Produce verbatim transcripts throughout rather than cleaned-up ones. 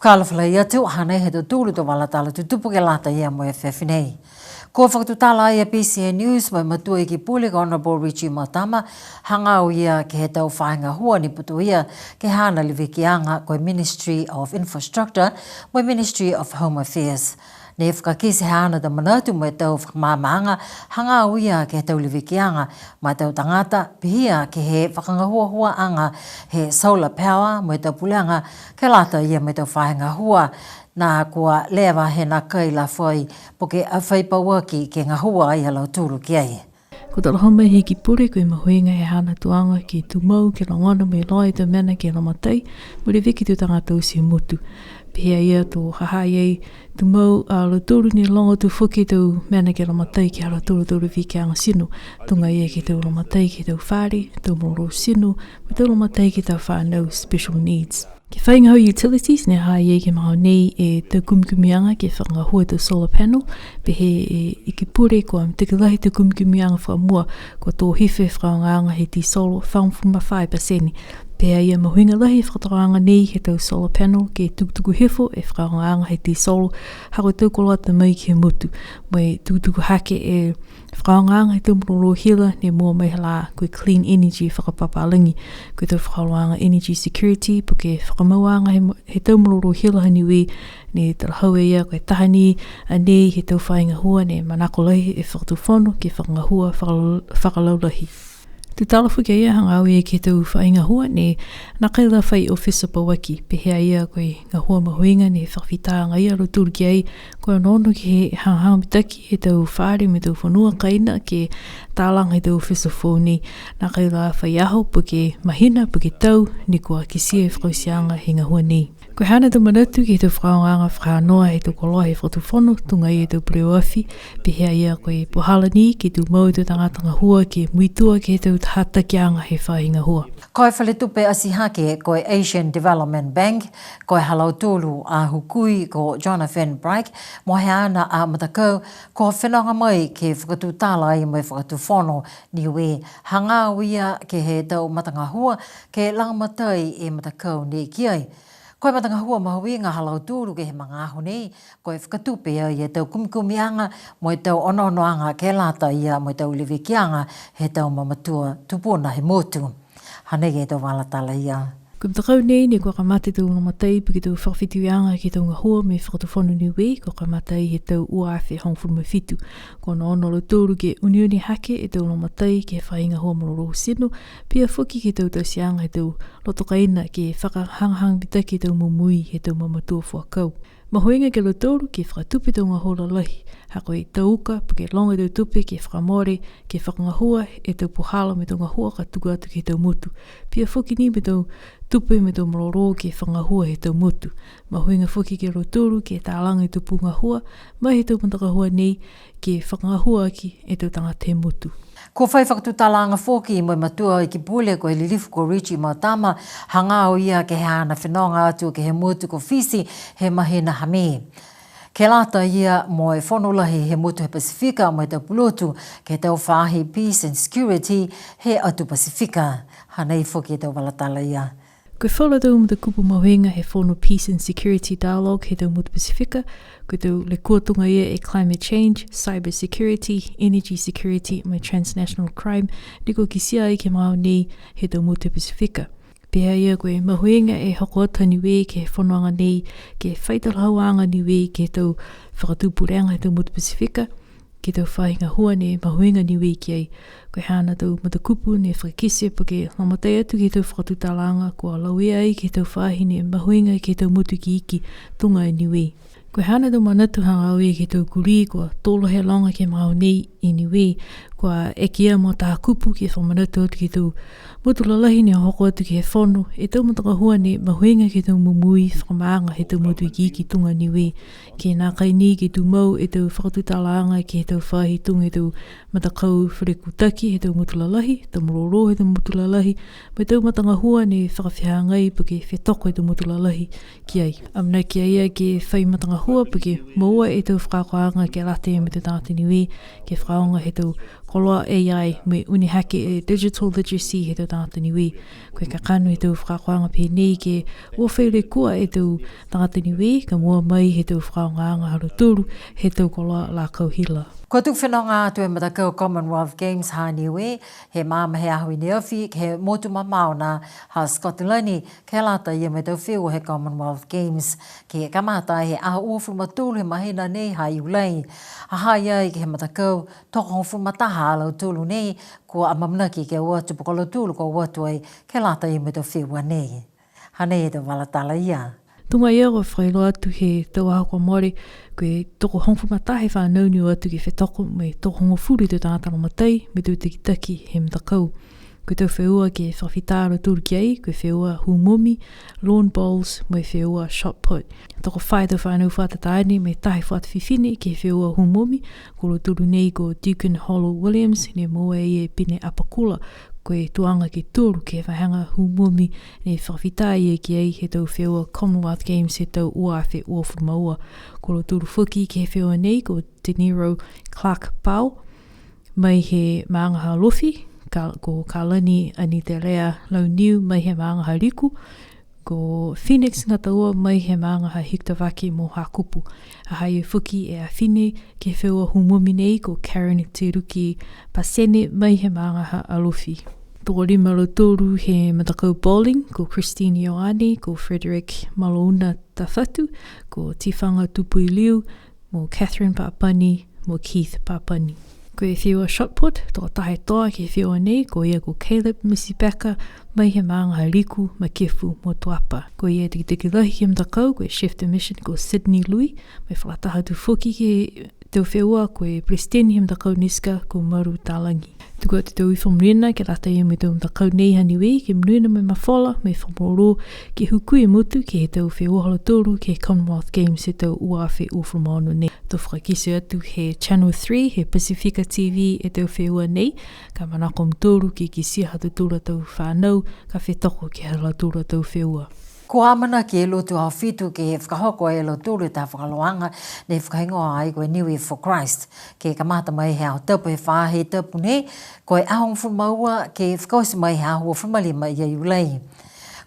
Fakaalofa lahi atu, hanei e tau tolu tau vala tala tutupu ke lata ia mo e afiafi nei. Kua fakatutala e BCN News mo e Matua Ikipule ko Honourable Richie Mautama, hagaao ia ke he tau faahi gahua ne putoia ke he haana levekiaga ko e Ministry of Infrastructure mo e Ministry of Home Affairs. Ne fakakite e haana tau manatu mo e tau fakamaamaaga hagaao ia ke he tau levekiaga ma e tau tagata, pihia ke he fakagahuahuaaga he solar power mo e tau puleaga ke lata ia mo e tau faahi gahua, ne kua leva he nākai la fai po ke fai pauaki ke gahua ai a lautolu ki ai. Kua talahau mai he Ikipule ko e mahuiga he haana tuaga ke tumau ke logona mo e iloa e tau mena ke lagomatai mo e leveki e tau tagata oti he motu. Pehē a ia to ha ha i ai tumau a lautolu ne loga atu foki e tau mena ke lagomatai ke he ha lautolu a tau levekiaga tino, tuga ia ke he tau lagomatai ke he tau fale, tau malolō tino, mo e tau lagomatai ke he tau fanau special needs. Ke he faahi gahua utilities ne ha ha i ai ke he magaaho nei e tau kumikumiaga ke fakagahua e tau solar panel, pehē e Ikipule kua mitaki lahi e tau kumikumiaga fakamua, kua tō hifo e fakaaogaaga he tīsolo fagofulu ma fā e pasene. Pehē a ia mahuiga lahi e fakatokaaga nei he tau solar panel ke tukutuku hifo e fakaaogaaga he tīsolo ha ko e tau koloa ta mai ke he motu, mo e tukutuku hake e fakaaogaaga he tau malolō hila ne moua mai he lā ko e clean energy fakapapālagi, ko e tau fakaholoaga energy security, po ke fakamauaga he, he tau malolō hila ha Niue, ne talahau e ia ko e taha ni a nei he tau faahi gahua ne manako lahi e Fakatufono ke fakagahua fakala-, fakalaulahi. Tutala foki a ia hagaao ia ke he tau faahi gahua ne nākai la fai ofisa pauaki, pehē a ia ko e gahua mahuiga ne fakafitā agaia a lautolu ki ai, ko e onoono ke he hagahaga mitaki he tau fale mo e tau fonua kaina ke talaga e tau ofisa foou nei. Nākai la fai aho po ke mahina po ke tau ne kua kitia e fakaotiaga he gahua nei. Ko e haana tau manatu ke he tau fakaaogaaga fakanoa he tau koloa he Fakatufono, tuga ia e tau peleoafi, pehē a ia ko e puhala ni ke tumau e tau tagata gahua ke muitua ke he tau hatakiaga he faahi gahua. Ko e fale tupe atihake ko e Asian Development Bank, ko e ha lautolu a hukui ko Jonathan Bright mo e haana a matakau, kua fenoga mai ke fakatutala ai mo e Fakatufono Niue, hagaao ia ke he tau matagahua ke lagomatai e matakau nei ki ai. Ko e matagahua mahuiga ha lautolu ke he magaaho nei, ko e fakatupe ai e tau kumikumiaga mo e tau onoonoaga ke lata ia mo e tau levekiaga he tau mamatua tupuna he motu. Hanei e tau vala tala ia. Ko e matakau nei ne kua kamata e tau lagomatai po ke tau fakafetuiaga ke he tau gahua mo e Fakatufono Niue, kua kamata ai he tau ua afe hogofulu ma fitu. Kua onoono a lautolu ke uniuni hake e tau lagomatai ke he faahi gahua malolō tino, pihia foki ke he tau tauteaga he tau loto kaina ke fakahagahaga mitaki e tau momoui he tau mamatua fuakau. Mahuiga ke he lautolu ke fakatupe e tau gahua lalahi, ha ko e tau uka po ke loga e tau tupe ke fakamole, ke fakagahua e tau puhala mo e tau gahua ka tuku atu ke he tau motu. Pihia foki ni mo e tau tupe mo e tau malolō ke fakagahua he tau motu. Mahuiga foki ke he lautolu ke talaga e tau pū gahua mai he tau matagahua nei ke fakagahua aki e tau tagata he motu. Kua fai fakatutalaaga foki mo e Matua Ikipule ko e Lilifu ko Richie Mautama, hagaao ia ke he haana fenoga atu ke he motu ko Fisi he mahina ha Me. Ke lata ia mo e fono lahi he motu he Pasifika mo e tau pulotu ke he tau faahi peace and security he atu Pasifika. Hanei foki e tau vala tala ia. Ko e falu tau matakupu mahuiga he fono Peace and Security Dialogue he tau motu Pasifika, ko e tau lekua tuga ia e climate change, cyber security, energy security, mo e transnational crime, ne kua kitia ai ke he magaaho nei he tau motu Pasifika. Pehē a ia ko e mahuiga e hoko atu a Niue ke he fonoaga nei, ke fai talahauaga a Niue ke he tau fakatupuleaga he tau motu Pasifika, ke he tau faahi gahua ne mahuiga a Niue ki ai. Ko e haana tau matakupu ne fakakite po ke lagomatai atu ke he tau fakatutalaaga kua lauia ai ke he tau faahi ne mahuiga ke he tau motu ikiiki tuga a Niue. Ko e haana tau manatu hagaao ia ke he tau kulī kua tolo he loga ke he magaaho nei i Niue, kua eke ia mo taha kupu ke fakamanatu atu ke he tau motu lalahi ne hoko atu ke he fono, e tau matagahua ne mahuiga ke he tau momoui fakamaaga he tau motu ikiiki tuga a Niue. Ke nākai ni ke tumau e tau fakatutalaaga ke he tau faahi tuga e tau matakau felakutaki he tau motu lalahi, tau malolō he tau motu lalahi, mo e tau matagahua ne fakafehagai po ke fetoko e tau motu lalahi ki ai. Amanaki a ia ke fai matagahua po ke moua e tau fakaakoaga ke lata mo e tau tagata Niue, ke fakaaoga he tau koloa A I mo e uni hake e digital literacy he tau tagata Niue. Ko e kakano he tau fakaakoaga pehē nei ke ua fai lekua e tau tagata Niue, ka mua mai he tau fakaaogaaga ha lautolu he tau koloa lakau hila. Kua tuku fenoga atu e matakau Commonwealth Games ha Niue, he magaaho he aho i ne afi, he motu mamao na ha Scotland, ke lata ia mo e tau feua he Commonwealth Games, ke kamata he aho uafulu ma tolu he mahina nei ha Iulai. Ha ha i ai ke he matakau tokohogofulu ma taha a lautolu nei, kua amaamanaki ke o atu po ko lautolu kua o atu ai, ke lata ia mo e tau feua nei. Hanei e tau vala tala ia. Tuga ia kua fakailoa atu he tau aho kua mole, ko e tokohogofulu ma taha e fanau ne o atu ke fetoko mo e tokohogofulu e tau tagata lagomatai mo e tau takitaki he matakau. Ko e tau feua ke fakafita a lautolu ki ai, ko e feua hū momi, lawn bowls, mo e feua shot put. Tokofā e tau fanau fuata taane mo e taha fuata fifine ke he feua hū momi, ko lautolu nei ko Deacon Hollow Williams, ne moua e ia e pine apakula, ko e tuaga ke tolu ke he vahega hū momi ne fakafita e ia ki ai he tau feua Commonwealth Games he tau ua afe uafulu ma ua. Ko lautolu foki ke he feua nei ko Deniro Clark Pau, mai he maaga ha Alofi, ka, ko Kalani Anitelea Launiu, mai he maaga ha Liku, ko Phoenix Gataua, mai he maaga ha Hikutavake mo Hakupu. Ha ha i ai foki e afine ke he feua hū momi nei ko Karen Teruki Pasene, mai he maaga ha Alofi. Tokolima a lautolu he matakau bowling, ko Christine Ioane, ko Frederick Malouna Tafatu, ko Tifaga Tupuiliu, mo Catherine Papani, mo Keith Papani. Ko e feua shot put, tokotaha e toa ke he feua nei, ko ia ko Caleb Misipeka, mai he maaga ha Liku, Makefu mo Tuapa. Ko ia e takitaki lahi ke he matakau, ko e chef de mission ko Sydney Lui, mo e fakalataha atu foki ke he tau feua, ko e peresiteni he matakau NISCA ko Maru Talagi. Tuku atu e tau ui fakamonuina ke lata ia mo e tau matakau nei ha Niue, ke monuina mo e mafola mo e fakamalolō ke hukui e motu ke he tau feua ha lautolu ke he Commonwealth Games he tau ua afe uafulu ma ono nei. To fakakite atu he Channel three, he Pasifika T V e tau feua nei, ka manako a mutolu ke kitia ha tautolu a tau fanau ka fetoko ke he ha lautolu a tau feua. Kua amanaki e Lotu Aho Fitu ke fakahoko e lautolu e taha fakaholoaga ne fakahigoa ai ko e Niue for Christ. Ke kamata mai he Aho Tapu he faahi tapu nei, ko e aho hogofulu ma ua ke fakaoti mai he aho uafulu ma lima ia Iulai.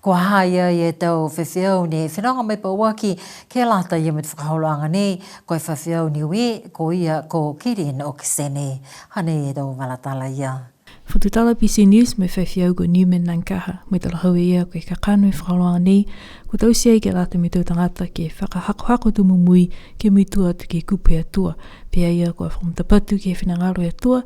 Kua ha ha i ai e tau faifeau ne fenoga mai pauaki ke lata ia mo e fakaholoaga nei, ko e faifeau Niue, ko ia ko Gideon Okesene. Hanei e tau vala tala ia. Fakatutala B C News mo e faifeau ko Newman Nankaha, mo e talahau e ia ko e kakano e fakaholoaga nei, kua taute ai ke lata mo e tau tagata ke fakahakohako tau momoui ke muitua atu ke he kupu he Atua. Pehē a ia kua fakamatapatu ke he finagalo he Atua,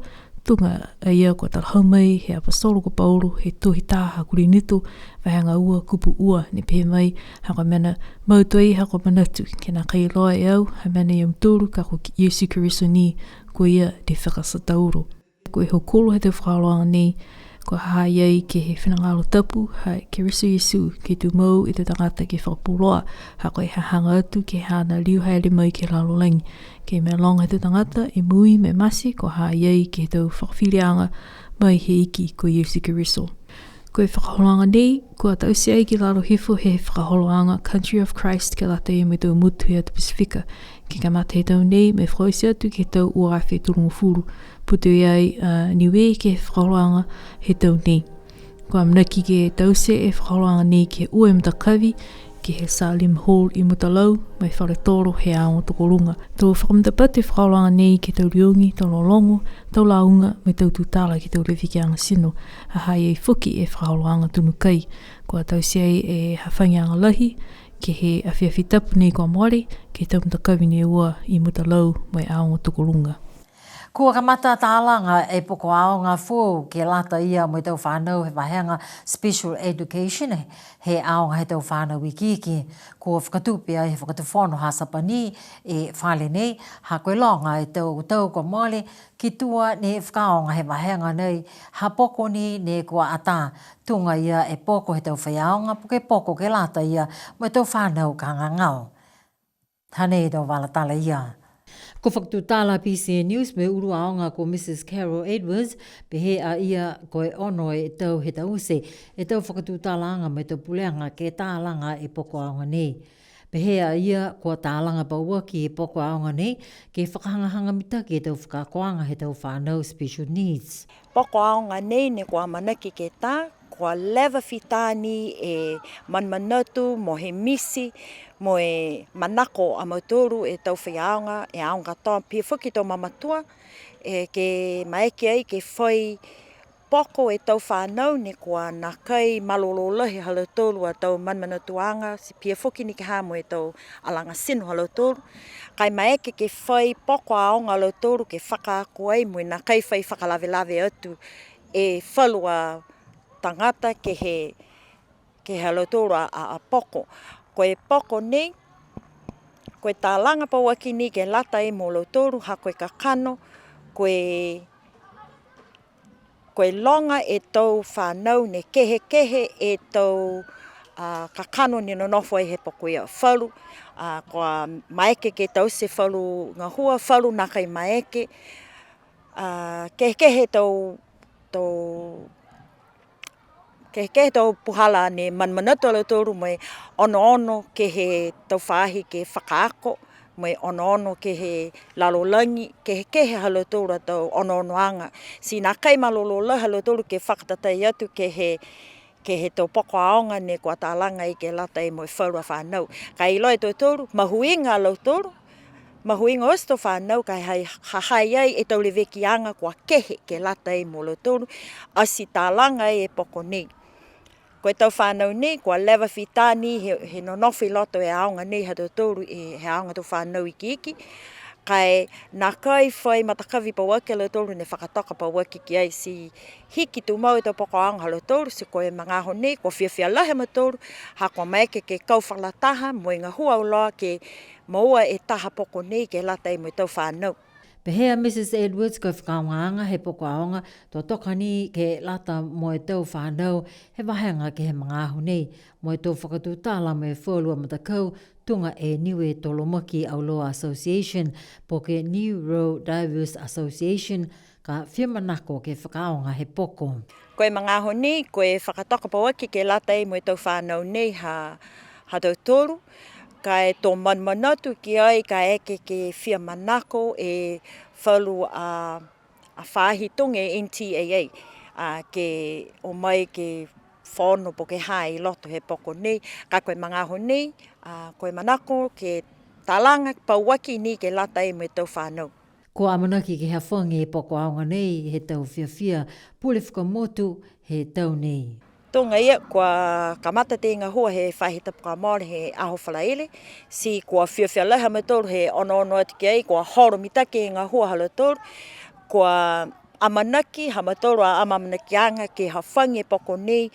tuga a ia kua talahau mai he aposetolo ko Paulo he tohi taha ha Korinito, vahega ua kupu ua, ne pehē mai, ha ko e mena mau tuai ha ko e manatu, ke nākai iloa e au ha mena ia mutolu, ka ko Iesu Keriso ni, ko ia ne fakasatauro. Ko e hokulo he tau fakaholoaga nei, kua ha ha i ai ke he finagalo tapu ha Keriso Iesu, ke tumau e tau tagata ke fakapuloa, ha ko e hahaga atu ke he haana liu haele mai ke he lalolagi. Ke mailoga he tau tagata e moui mo e mate, kua ha ha i ai ke he tau fakafiliaga mai he Iki ko Iesu Keriso. Ko e fakaholoaga nei, kua taute ai ki lalo hifo he fakaholoaga Country of Christ ke lata ia mo e tau motu he atu Pasifika. Ke kamata he tau nei, mo e fakaoti atu ke he tau ua afe tolugofulu. Putoia ai a Niue ke he fakaholoaga he tau nei. Kua amanaki ke taute e fakaholoaga nei ke ua e matakavi, ke he Salim Hall i Mutalau, mo e fale tolo he aoga tokoluga. To fakamatapatu e fakaholoaga nei ke he tau liogi, tau lologo, tau lauga, mo e tau tutala ke he tau levekiaga tino. Ha ha i ai foki e fakaholoaga tunu kai. Kua taute ai e hafagiaga lahi, ke he afiafi tapu nei kua mole, ke he tau matakavi ne ua i Mutalau mo e aoga tokoluga. Kua kamata talaga e poko aoga foou ke lata ia mo e tau fanau he vahega special education he aoga he tau fanau ikiiki. Kua fakatupe ai he fakatufono ha Sapani e fale nei, ha ko e loga e tau tau kua mole ki tua ne fakaaoga he vahega nei ha poko ni ne kua ata, tuga ia e poko he tau faiaoga, po ke poko ke lata ia mo e tau fanau ka gagao. Hanei e tau vala tala ia. Kua fakatutala B C N News mo e ulu aoga ko Mrs Carol Edwards, pehē a ia ko e ono e tau he taute e tau fakatutalaaga mo e tau puleaga ke talaga e poko aoga nei. Pehē a ia, kua talaga pauaki e poko aoga nei ke fakahagahaga mitaki e tau fakaakoaga he tau fanau special needs. Poko aoga nei ne kua amanaki ke tā, kua leva fita ni e manamanatu mo e misi, mo e manako a mautolu e tau faiaoga, e aoga katoa, pihia foki e tau mamatua, e, ke maeke ai ke fai poko e tau fanau ne kua nākai malolō lahi ha lautolu a tau manamanatuaga, ti pihia foki ni ke hā mo e tau alaga tino ha lautolu. Ka e maeke ke fai poko aoga a lautolu ke fakaako ai mo e nākai fai fakalavelave atu e falu a tagata ke he, ke he ha lautolu a, a, a poko. Ko e poko nei, ko e talaga pauaki ni ke lata ai mo lautolu, ha ko e kakano, ko e, ko e loga e tau fanau ne kehekehe e tau, a, kakano ne nonofo ai he poko ia. Falu, a, kua maeke ke taute falu gahua, falu nākai maeke, a, kehekehe tau, tau Kehekehe tau puhala ne manamanatu a lautolu mo e onoono ke he tau faahi ke fakaako, mo e onoono ke he lalolagi, kehekehe ha lautolu a tau onoonoaga. Ti nākai malolō lahi ha lautolu ke fakatatai atu ke he, ke he tau poko aoga ne kua talaga ai ke lata ai mo e falu a fanau. Ka e iloa e tautolu, mahuiga a lautolu, mahuiga oti e tau fanau ka e ha ha i ai e tau levekiaga kua kehe ke lata ai mo lautolu, ati talaga ai e poko nei. Ko e tau fanau nei, kua leva fita ni he, he nonofo i loto e aoga nei ha tautolu, e, he aoga tau fanau ikiiki. Ka e nākai fai matakavi pauaki a lautolu ne fakatoka pauaki ki ai ti hiki tumau e tau poko aoga ha lautolu, ti ko e magaaho nei, kua fiafia lahi a mautolu, ha kua maeke ke kau fakalataha mo e gahua auloa ke moua e taha poko nei ke lata ai mo e tau fanau. Pehē a Mrs Edwards ko e fakaaogaaga he poko aoga, to toka ni ke lata mo e tau fanau, he vahega ke he magaaho nei, mo e tau fakatutala mo e falu a matakau, tuga e Niue Tolomaki Auloa Association, po ke New Road Drivers Association, ka fia manako ke fakaaoga he poko. Ko e magaaho nei, ko e fakatoka pauaki ke lata ai mo e tau fanau nei ha, ha tautolu, ka e to manamanatu ki ai, ka eke ke fia manako e falu a, a faahi tuga e N T A A, a, ke o mai ke fono po ke hā i loto he poko nei, ka ko e magaaho nei, a, ko e manako ke talaga pauaki ni ke lata ai mo e tau fanau. Kua amanaki ke hafagi e poko aoga nei he tau fiafia pule fakamotu he tau nei. Tuga ia, kua kamata e gahua he faahi tapu kua mole he aho Falaile, ti kua fiafia lahi a mautolu he onoono atu ki ai, kua holo mitaki e gahua ha lautolu, kua amanaki ha mautolu a amaamanakiaga ke hafagi e poko nei,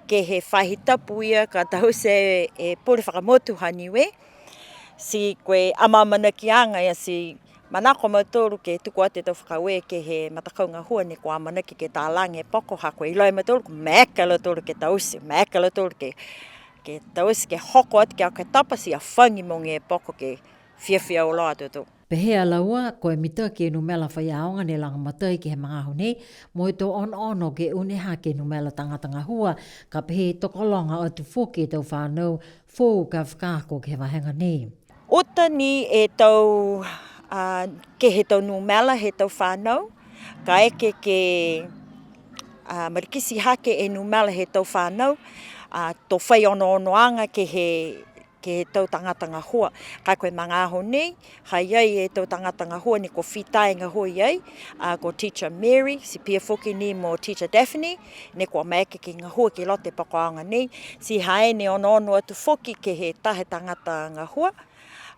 ke he faahi tapu ia ka taute e pule fakamotu ha Niue. Ti ko e amaamanakiaga ia ti manako a mautolu ke tuku atu e tau fakaaue ke he matakau gahua ne kua amanaki ke talaga e poko ha kua iloa e mautolu, kua maeke a lautolu ke taute, maeke a lautolu ke, ke taute ke hoko atu ki Oketopa ti hafagi mogoia e poko ke fiafia auloa a tautolu. Pehē a laua, ko e mitaki e numela faiaoga ne lagomatai ke he magaaho nei, mo e to onoono ke une hake e numela tagata gahua, ka pehē tokologa atu foki e tau fanau foou ka fakaako ke he vahega nei. Uta ni e tau, a, ke he tau numela he tau fanau, ka eke ke, a, malikiti hake e numela he tau fanau, a, to fai onoonoaga ke he ke he tau tagata gahua. Ka ko e magaaho nei, ha i ai e tau tagata gahua ne kua fita e gahua i ai, a, ko Teacher Mary, ti pihia foki ni mo Teacher Daphne, ne kua maeke ke gahua ki loto he poko aoga nei, ti ha ia ne onoono atu foki ke he taha tagata gahua.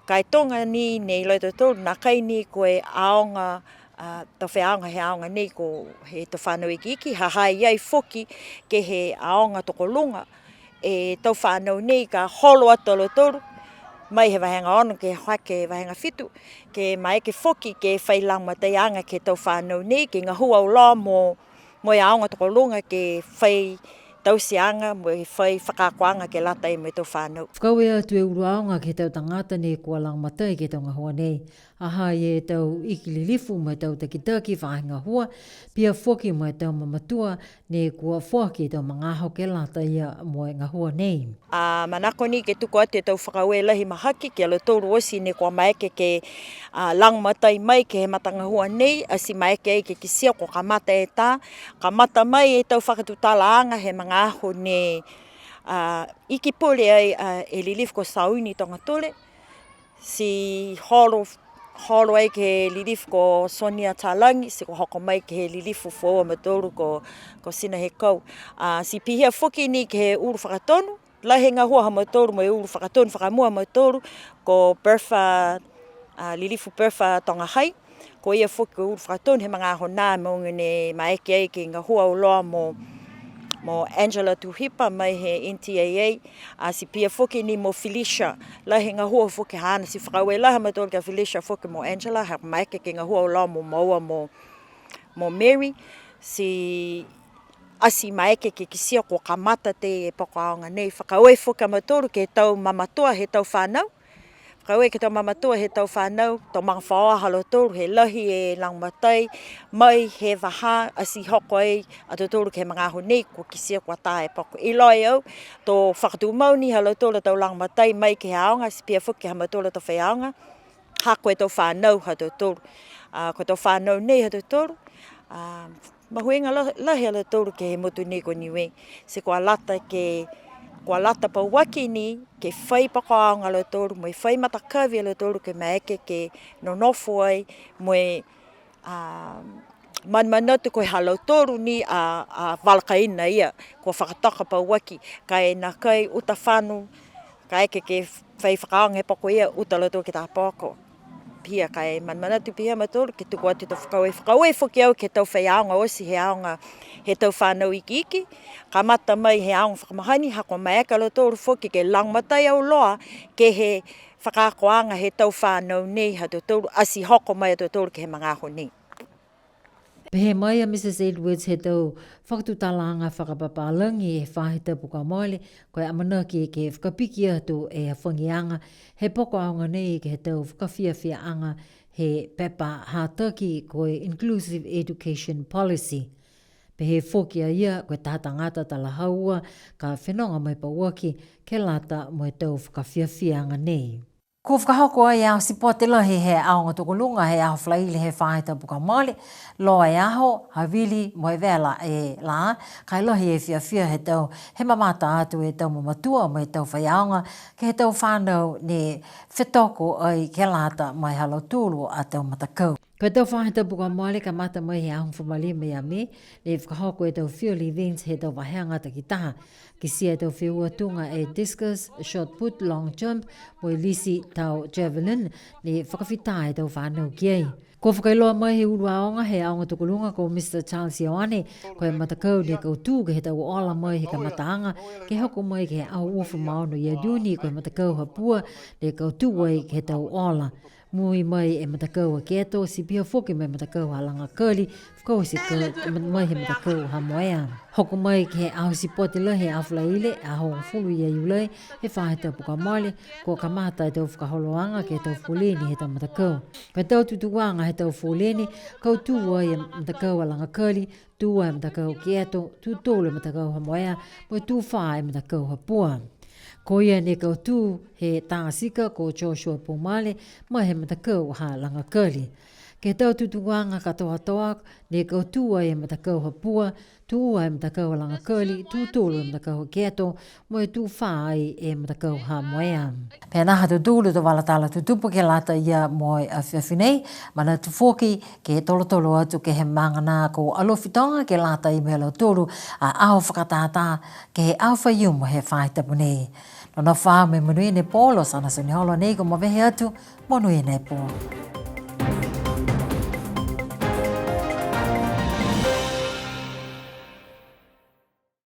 Ka e tuga ni ne iloa e tautolu, nākai ni ko e aoga, a, tau faiaoga he aoga nei ko e tau fanau ikiiki, ha ha i ai foki ke he aoga tokoluga, e tau fanau nei ka holo atu a lautolu, mai he vahega ono ke hake vahega fitu, ke maeke foki ke fai lagomataiaga ke he tau fanau nei, ke gahua auloa mo, mo e aoga tokoluga ke fai tauteaga, mo e fai fakaakoaga ke lata mo e tau fanau. Fakaaue atu e ulu aoga ke he tau tagata ne kua lagomatai ke he tau gahua nei. Ha ha i ai e tau iki lilifu mo e tau takitaki faahi gahua, pihia foki mo e tau mamatua, ne kua foaki e tau magaaho ke lata ia mo e gahua nei. A, manako ni ke tuku atu e tau fakaaue lahi mahaki ki a lautolu oti ne kua maeke ke, a, lagomatai mai ke he matagahua nei, ati maeke ai ke kitia kua kamata e tā, kamata mai e tau fakatutalaaga he magaaho ne, a, iki pule ai, a, e lilifu ko Sauni Togatule. Ti holo, holo ai ke he lilifu ko Sonia Talagi, ti kua hoko mai ke he lilifu foou ha mautolu ko, ko Sina Hekau. A, ti pihia foki ni ke he ulu fakatonu, lahi e gahua ha mautolu mo e ulu fakatonu fakamua ha mautolu, ko Bertha, a, lilifu Bertha Togahai. Ko ia foki ko e ulu fakatonu he magaaho nā, mena ne maeke ai ke gahua auloa mo, mo Angela Tuhipa mai he N T A A, a, ti pihia foki ni mo Felicia, lahi e gahua foki haana, ti fakaaue lahi ha mautolu ki a Felicia foki mo Angela, ha maeke ke gahua auloa mo moua mo, mo Mary, ti ati maeke ke kitia kua kamata e poko aoga nei, fakaaue foki a mautolu ke he tau mamatua he tau fanau, Fakaaue ke he tau mamatua he tau fanau, tau magafaoa ha lautolu, he lahi e lagomatai, mai he vahā, ati hoko ai a tautolu ke he magaaho nei, kua kitia kua tā e poko. Iloa e au, to fakatumau ni ha lautolu a tau lagomatai mai ke he aoga, ti pihia foki ha mautolu a tau faiaoga, ha ko e tau fanau ha tautolu. A, ko e tau fanau nei ha tautolu, a, Mahuiga la-, lahi a lautolu ke he motu nei ko Niue. Ti kua lata ke, kua lata pauaki ni, ke fai poko aoga a lautolu, mo e fai matakavi a lautolu ke maeke ke nonofo ai, mo e, a, manamanatu ko e ha lautolu ni a, a vala kaina ia, kua fakatoka pauaki, ka e nākai uta fano, kaeke ke fai fakaaoga he poko ia, uta a lautolu ke tā poko. Pihia ka e manamanatu pihia a mautolu, ke tuku atu e tau fakaaue. Fakaaue foki au ke he tau faiaoga oti he aoga he tau fanau ikiiki. Kamata mai he aoga fakamahani, ha kua maeke a lautolu foki ke lagomatai auloa ke he fakaakoaga he tau fanau nei ha tautolu, ati hoko mai a tautolu ke he magaaho nei. Pehē mai a Mrs Edwards he tau fakatutalaaga fakapapālagi he faahi tapu kua mole, ko e amanaki ke fakapiki atu e hafagiaga he poko aoga nei ke he tau fakafiafiaaga he pepa hataki ko e Inclusive Education Policy. Pehē foki a ia, ko e taha tagata talahaua ka fenoga mai pauaki ke lata mo e tau fakafiafiaaga nei. Kua fakahoko ai e aho sipote lahi he aoga tokoluga he aho Falaile he faahi tapu kua mole, loa e aho, havili mo e vela e lā, ka e lahi e fiafia he tau, he mamata atu e tau mamatua mo e tau faiaoga, ke he tau fanau ne fetoko ai ke lata mo e ha lautolu a tau matakau. Ko e tau faahi tapu kua mole kamata mai he aho hogofulu ma lima ia Me, ne fakahoko e tau field events he tau vahega takitaha. Kitia e tau feua tuga e discus, shot put, long jump, mo e lisi tau javelin, ne fakafita e tau fanau ki ai. Kua fakailoa mai he ulu aoga he aoga tokoluga ko Mr Charles Ioane, ko e matakau ne kautū ke he tau ola mai he kamataaga, ke hoko mai ke he aho uafulu ma ono ia Iuni, ko e matakau ha Pua, ne kautū ai ke he tau ola. Mui mai e matakau a Keto, ti pihia foki mo e matakau ha Lagakali, fakaoti ka-, mai he matakau ha Moea. Hoko mai ke he aho sipote lahi he aho Falaile, aho hogofulu ia Iulai, he faahi tapu kua mole, kua kamata e tau fakaholoaga ke he tau foleni he tau matakau. Ko e tau tutūaga he tau foleni, kautū ai e matakau a Lagakali, tū ua e matakau Keto, tū tolu e matakau ha Moea, mo e tū fā e matakau ha Pua. Ko ia ne kautū he tā tika ko Joshua Pumale, mai he matakau ha Lagakali. Ke he tau tutūaga katoatoa, ne kautū ai e matakau ha Pua, tū ua e matakau ha Lagakali, tū tolu e matakau ha Keto, mo e tū fā ai e matakau ha Moea. Pihia ha tautolu a tau vala tala tutupu ke lata ia mo e afiafi nei, manatu foki ke tolotolo atu ke he maaga nā ko Alofi Toga ke lata ia mo lautolu a aho fakatātā ke he aho Faiumu he faahi tapu nei. Nonofo ā mo e monuina e pō, Losana Sioneholo nei kua mavehe atu, monuina e pō.